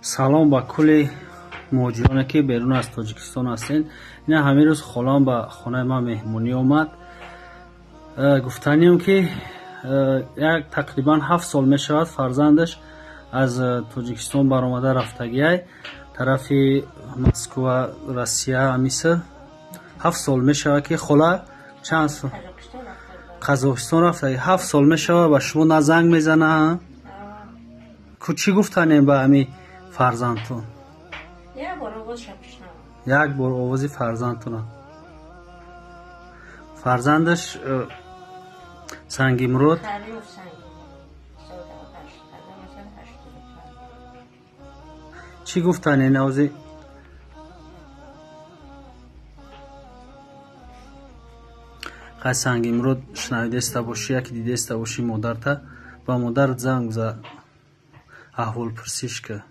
Салом ба кулли муҳоҷироне, ки берун аз Тоҷикистон ҳастед. Ина ҳамин рӯз холам ба хонаи ман меҳмонӣ омад. Гуфтанием, ки як тақрибан 7 сол мешавад, фарзандаш аз Тоҷикистон баромада рафтагиай тарафи Москва, Россия, Миср. 7 сол мешавад, ки хола чанд сол Қазоқистон рафтаги, 7 сол мешавад, ба шумо на занг мезана. Чӣ гуфтанем ба ҳами фарзандтон? Як бор овози фарзандтона. Фарзандаш Сангимурод. Чӣ гуфтанем ози? Хай, Сангимурод, шунавидаиста бошӣ, яке дидаиста бошӣ модарта, ба модарат занг за, аҳволпурсиш кар.